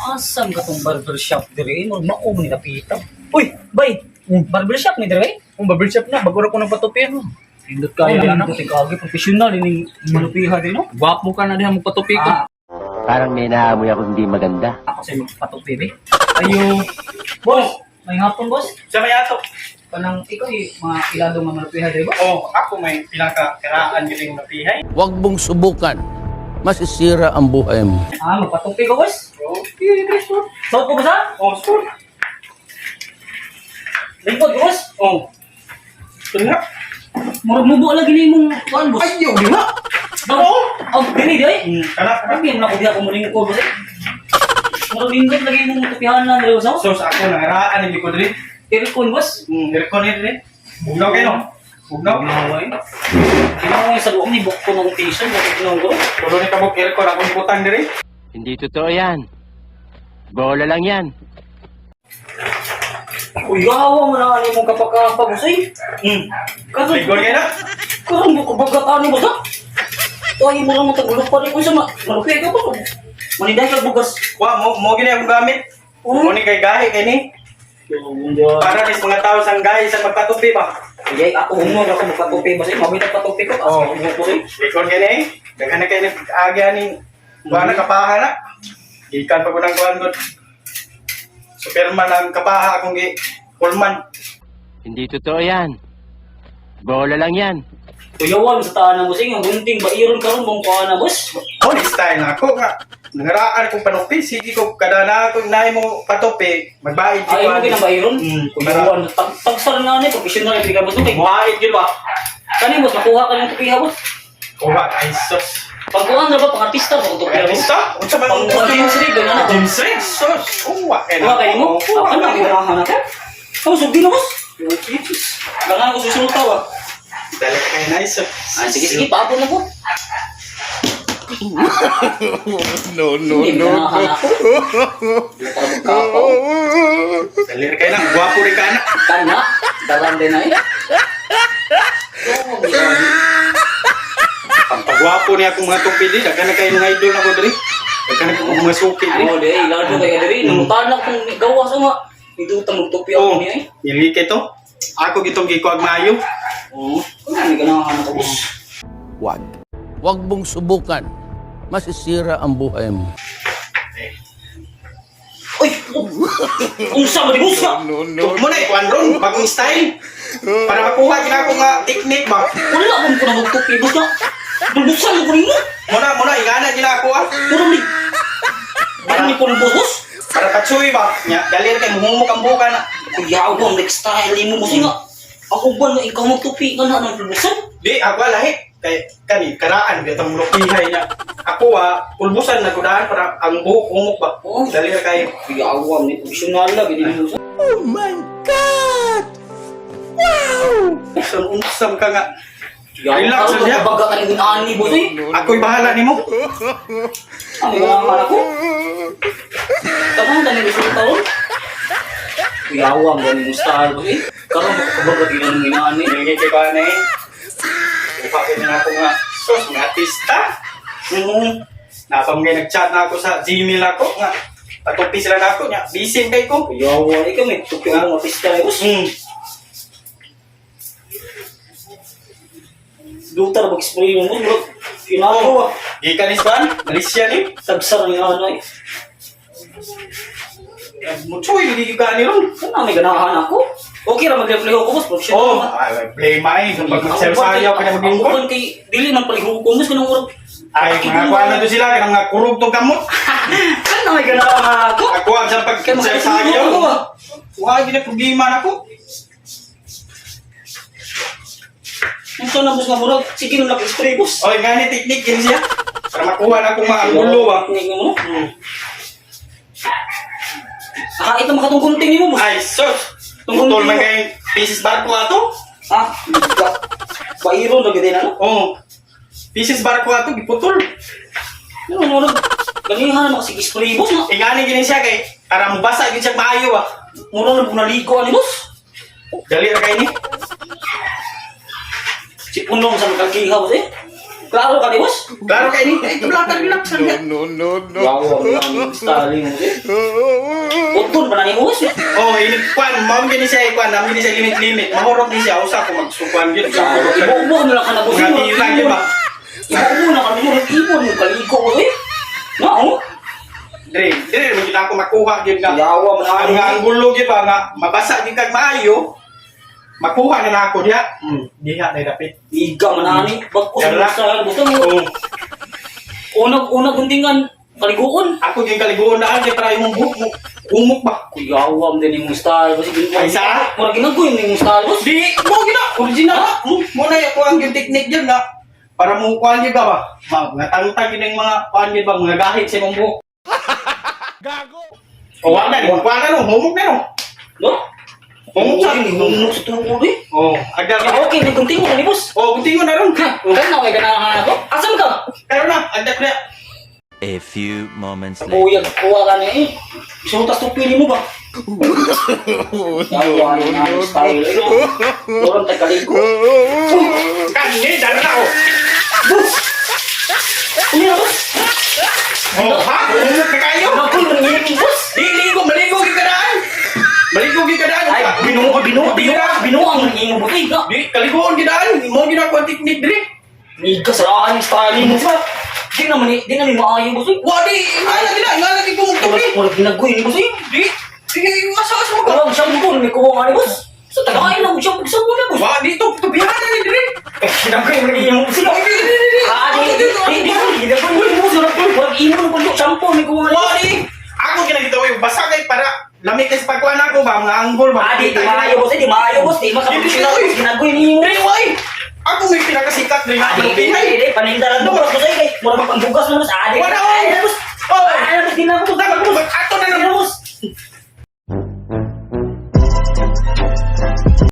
Asam ka tong barbershop dire? Mo mao ni napita. Uy, bay. Barbershop ni dire? Kung barbershop na, bago ra ko ng patupi. Pindot kayo Oh, na nindot kay professional ining malupiha din, no? Gwapo ka na diha mo patupi Ah, ka. Parang may naamoy ako hindi maganda. ako sa magpatupi be. Ayo. Boss, may hapon, boss. Sa may ato. Kanang ikaw eh, mga ilado nga malupiha dire ba? Oh, ako may pinakakaraan yun yung napihay. Huwag mong subukan. Masisira ang buhay mo. Ah, magpatupi ko, boss. Okay, sure. Suot ko ba sa? Oh, sure. Lingkod ko, boss. Oh. Ito na. Murag mubo lagi ni imong kuan, boss. Ayaw, di ba? Oo. Oh, dili di ay. Kana, kana. Ay, na ko diha ko mulingkod, boss, eh. Murag lingkod lagi imong tupihan na diri sa. So, sa ako, nangaraan hindi ko diri. Aircon, boss. Aircon ni diri. Bugnaw kayo, no? Bugnaw. Ginawa eh. Ginawa sa buong ni bukko ng t-shirt, bukko ng guro. Tulo ni kabuk aircon akong butang diri. Hindi totoo yan. Bola lang yan. Uy, gawa mo na ani mong kapakapag, boss eh. Karon, Ligol kayo na. karon mo kabagat ani, boss, ha? Tuhay mo lang mo tagulok pa rin ko sa malupi ka ba? Maniday ka bugas. Wa, mo gini akong gamit. Oh. Mo ni kay gahi kay ni. Para ni sa mga tao sang gahi sa magpatupi ba. Ay, ako humor ako magpatupi, boss eh. Mabitag patupi ko, Oh. oh. Ko eh. Likon kayo ni. Daghan na kayo ni agya ni. Wa na kapaha na. Gikan pa ko ng kuan gud. Superman ang kapaha akong gi Pullman. Hindi totoo yan. Bola lang yan. Tuyawan sa taan na, boss eh. Ang gunting, bairon karon mong kuha na, boss. Oh, style na ako nga. Nangaraan kong panupi. Sige ko, kada na ako naay mo patupi, magbaid Ay, mo ginabairon? Para, Tuyawan, tagsar na ni, professional, hindi ka, boss. Okay. Muhaid yun ba? Kani, boss, nakuha ka ng tupiha, boss. Kuha, ay sus. Pagkuhan na ba, pang-artista, pag tupiha, boss. Artista? Unsa man ang Pang James Reid, ganun na. James Reid, sus. Kuha kay Kuha kayo mo? Kuha Ako na, kayo. ginahan ako. Ako, sugdi na, boss. Gangan ako susunod tao, ah. Dali ka kay nice. Ay, sige, sige, paabot na po. No, no, Hindi, ganahan ako. Hindi para magkapaw. Dali ra kay na, gwapo rin ka na. Kana, daran din na eh. Oh, grabe. Pampagwapo niya akong mga tupi di. Daghan na kayo mga idol ako diri. Daghan na kayo mga suki diri. Oh, di, ilado kayo diri. Nangutan akong gawas nga. Ito utang magtupi ako Oh, niya eh. nili kay to. Ako gitong gikuag maayo. Oo. Kung ano, ganahan ako, boss. Huwag. Huwag mong subukan. Masisira ang buhay mo. Uy! Unsa ba di boss ka? No, no. Mo na ikuan ron, bagong style. Para makuha gina ako nga technique ba. Wala akong ko na magtupi, boss ka. Dulbusan mo ko nimo. Muna, ingana gina ako ah. Puro ni. Parang ni pulbos, boss. Para patsuy ba? Nya, dali ra kay muhumok ang buka na. Kuya, ako ang next style mo, boss nga. Ako ba na ikaw magtupi ka na ng pulbusan? Di ako ah, lahi kay kani karaan bitong lupihay niya. Ako ah, pulbusan na kudahan para ang buhok humok ba. Oh. Dali ra kay Kuya, ako ang professional na, ganyan mo. Oh my God! Wow! Usam usam ka nga. Kuya, Relax ako lang niya. baga ka ng ani, boss eh. Ako'y bahala nimo. Ang ganahan ako. Tama ang galing gusto taon. Kuya, ako ang galing mo style, boss eh. Karon makabaga din ang inaani. Dili kay ba na eh. Kuha kay na ako nga. Sus, mga artista. Napam ngay nag-chat na ako sa Gmail ako nga. Patupi sila na ako nya. Busy kay ko. Kuya, ako, ikaw may tupi ang artista, eh, boss. Dutar mag-spray mo, bro. Kinagawa. Gikan ni Swan, Malaysia ni. Tagsar ang ano eh. Mutsuy, hindi ka ni ron. Saan na may ganahan ako? Okay ra magrefleho ko, boss. Professional Oh, naman. ay, blame ay. Pag magsayaw ka na Ako maglingkod. ban kay dili man palihukon, boss, kanang murag. Ay, mga kuha na to sila, kanang mga kurog tong kamot. Kan na may ganahan ako. Ako ang sa pag Kay sayaw. ako ah. Wala gina problema na ako. Unsa na, boss, nga murag sige na nag-spray, boss. Oy, nga ni technique yun siya. Para makuha na akong mga angulo ah. Tingnan mo, no? Ah, ito makatong gunting nimo, boss. Ay, sus! Tutol man kay pieces barko ato. Ah, bairon na gid na no. Oh. Pieces barko ato giputol. Ano murag ganihan na makasige spray, boss, no. Ingani gini siya kay para mubasa gid siya maayo ah. Murag na naligo ani, boss. Dali ra kay ni. Si punong sa makagiha, boss eh. Klaro ka ni, boss? Klaro kay ni. Ay, tablatan relax lang yan. No, no, no. Yawa mo ang styling mo eh. Utol pa na ni boss. Oh, inig kwan, mao gini siya kwan, namo gini siya limit-limit. Mahurot ni siya usa ko magsukuan gyud. Ibubo na lang ka na, boss. Mga tira gyud ba? Ibubo na ka na, boss. Ibon mo kaliko ko eh. Na, oh. Dre, dre mo gid ako makuha gyud nga. Yawa mo na. Ang nga ang gulo gyud ba nga mabasa gyud kag maayo. Makuha na nako diha. Diha na dapit. Iga man ani. Bagos mo Yala. sa gusto mo. Oh, Unag unag guntingan kaliguon. ako gyud kaliguon daan kay para imong buhok mo umok ba. Kuyawa mo din imong style boss. Ay, sa? Murag ginagoy mo imong style, boss. Di mo gina original. Mo na ako ang gyud technique gyud nga para mo kuan gyud ba ba. Ma, nga tangtang gyud ang mga kuan gyud ba mga gahit sa imong buhok. Gago! O wa na, kuan na no, humok na no. No? Humok sa. Humok sa tuod eh. Oh, agda Ah, okay, naggunting mo ni boss. Oh, guntingon na ron. Ha, kaya na kay ganahan ako. Asam ka? Karon na, agda na. A few moments later. Buyag kuha ka na eh. Isutas to pili mo ba? No, Yawa no, na ang no, style. no. Lorong tagkaliko. Kani dara na oh. Boss! Ano na, boss? Oh, ha? Humok na kayo. Naku, nanginig mo, boss. Di ligo, maligo gyud ka daan. Maligo gyud ka daan. Ay, binuo, binuo, binuo, binuo ang nanginig mo, boss. Eh, na. Di kaliguon gyud daan. Mo gyud ako ang technique diri. Niga sa ang style mo ba? Di naman eh, di naman maayo, boss. Eh. Wa di, ingala gid na, ingala gid ko Murag, murag ginagoy ni boss eh. Di, di asa asa mo ka. Walang shampoo, may kuha nga ni boss. Sa tagay lang, shampoo sa muna, boss. Wa di to tubihan na ni diri. Eh, ginagoy mo naging boss. Di, di, di, di. Ah, di, di, di, di, di, di, boss. Murag imo ng pundo, shampoo, may kuha nga ni Wa boss. di. Ako ginagitaw basa kay para lamig kay sa pagkuan ako ba mga anggol ba. Ah, di, di maayo, boss. Eh, di maayo, boss. Di makaprofessional, boss. Ginagoy ni mo. Diri way. Ako may pinakasikat diri. Ah, di, di, di, di, panindaran mo, boss. Eh, kay, murag pangbugas na, boss. Ah, di, Wala, oy. ah, boss. Oh. Ah, boss, di na ako, boss. Ato na Di lang na, boss.